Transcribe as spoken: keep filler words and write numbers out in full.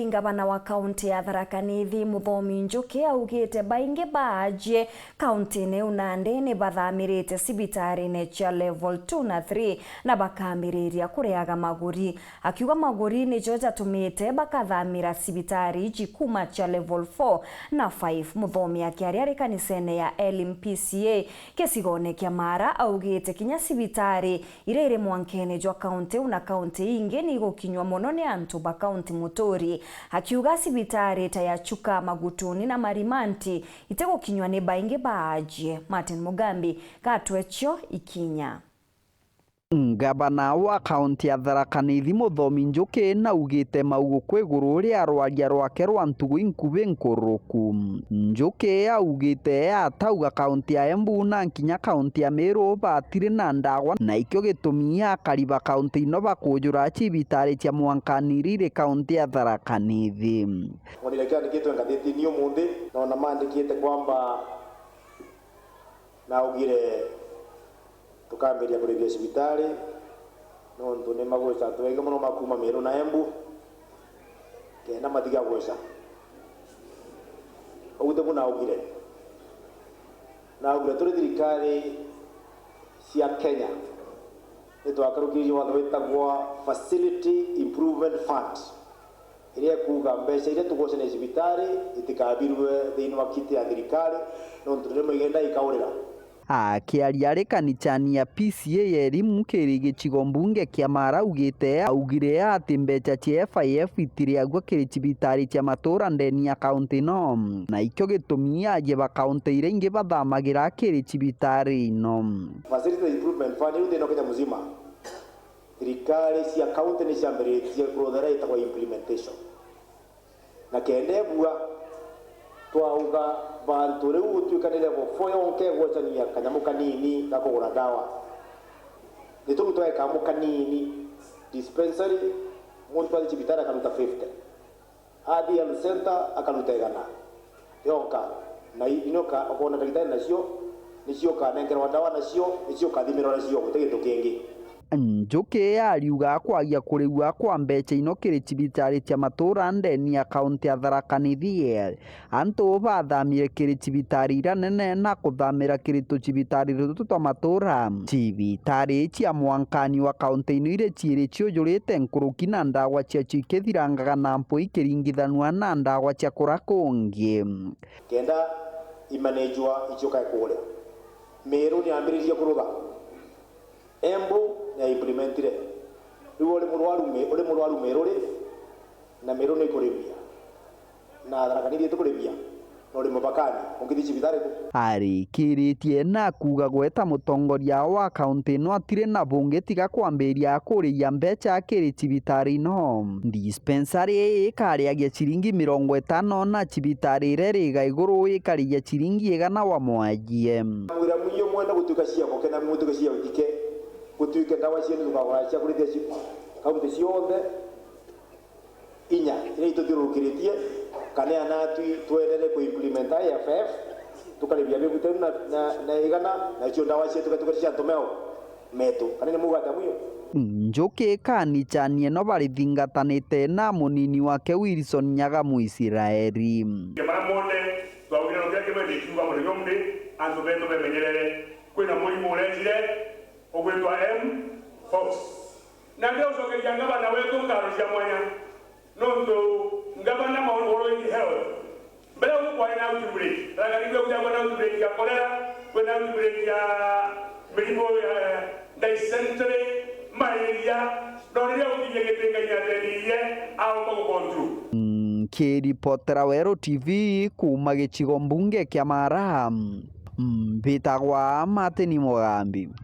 Ngavana wa kaunti ya Tharaka Nithi, Muthomi Njuki, augite baingi baajie kauntine iu nandi ni bathamirite cibitarine cia level two na three na bakambiriria kuriaga maguri. Akiuga maguri nijo jatumite bakathamira cibitari iji kuuma cia level four na five. Muthomi akiaria ari kanisene ya Elim P C A gicigone kia Mara, augite kinya cibitari iria iri mwankene jwa kaunti iu na kaunti ingi ni igukinywa mono ni antu ba kaunti muturi. Akiuga cibitari ta ya Chuka, Magutuni na Marimanti itigukinywa ni baingi baajie. Martin Mugambi, gatwecho ikinya. Ngavana wa kaunti ya Tharaka Nithi, Muthomi Njuki, naugite mauguku iguru ria rwaria rwake rwa ntugu inkubi nkuruku. Njuki augite atauga kaunti ya Embu na nkinya kaunti ya Meru batiri na ndawa, na ikio gitumi akari ba kaunti ino bakujura cibitari cia mwankani iria iri kaunti ya Tharaka Nithi. Ng'onire kiandikitwe ngathitini umunthi, nona mandikite kwamba naugire tukambiria kurivia cibitari, nontu ni magwica antu baingi mono ma kuuma Meru na Embu, kenda matiga gwica. Uu tibu naugire. Naugire turi thirikari cia Kenya, ni twakarukirie watho witagwa Facility Improvement Fund, iria ikuuga mbeca iria tugwacania cibitari itikabirue thiini wa kiti ya thirikari, nontu rimwe igenda ikaurira. Akiaria ari kanicani ya P C A ya Elimu kiri gicigo mbunge kia Mara augite, augire ati mbeca cia F I F itiriagua kiri cibitari cia matura ndeni ya kaunti ino, na ikio gitumi aajie ba kaunti iria ingi bathamagira kiri cibitari ino. Facility Improvement Fund iu thina Kenya muzima, thirikari cia kaunti ni ciambiritie process iria itagwa implementation. Na kenda ebua, twauga bantu riu gutuika ni level four yonka igwacania kanyamu kanini ga kugura ndawa. Ni turiu tweka kamu kanini, dispensary, muntu athi cibitari akaruta fifty. Athi health center akaruta igana yonka. Na i-, ino ka-, ukoona ndagitari nacio, nicio ukanenkerwa ndawa nacio, nicio ukathimirwa nacio, guti gintu kingi. Njuki ariuga kwagia kuriua kwa mbeca ino kiri cibitari cia matura ndeni ya kaunti ya Tharaka Nithi, antu bathamire kiri cibitari iria nene na kuthamira kiri tucibitari tutu twa matura. Cibitari cia mwankani wa kaunti ino iri ciiri ciujurite nkuruki na ndawa ciacio ikithirangaga na mpwi ikiringithanua na ndawa cia kura kungi. Kenda imanejwa icio kae kuria. Meru ni yambiririe kurutha. Embu ni ya implementire. Riu uri murwaru Me-, uri murwaru Meru ri, na Meru ni ikurivia. Na Tharaka Nithi itikurivia. Na uri mupakani, ungithi cibitari ku? Arikiritie na kuuga gweta mutongoria wa kaunti ino atiri na bungi tiga kwambiria kuriia mbeca kiri cibitari ino. Dispensary ii ikariagia ciringi mirongo itano na cibitari iria iri iga iguru ikarigia ciringi igana wa mwajie. Mwira mwiyo mwenda gutuika cia gukena, gutuika cia utike, gutuike ndawa cienu tukagura cia kurithia ci-, kaunti cionthe inya iria ituthiurukiritie, kana anatwi twenderee ku implement I F F, tukaribia bigutenu na, na, na igana, nacio ndawa cietu tukatuka cia ntumeo metu. Kana ni muugwa ata mwiyo? Njuki kanichanie no barithingatanite na munini wake Wilson Nyaga Muisiraeli. Maramone, twaugire rukia kimwe gikiuga muthenya umbi, antu betu bemenyerere. Kwina murimu urejire ugwitwa M pox. Na ndiucokeria ngavana wetu nkaaro cia mwanya, nontu ngavana maundu oro in health. Mbere uku kwari na outbreak, Tharaka Nithi kwari na outbreak ya cholera, kwina outbreak ya mirimu ya dysentery, malaria, no riria ukinyie gitinga inya atethiririe, aumba gucontrol. Nkiripotera Weru T V kuuma gicigo mbunge kia Mara, mbitagwa Martin Mugambi.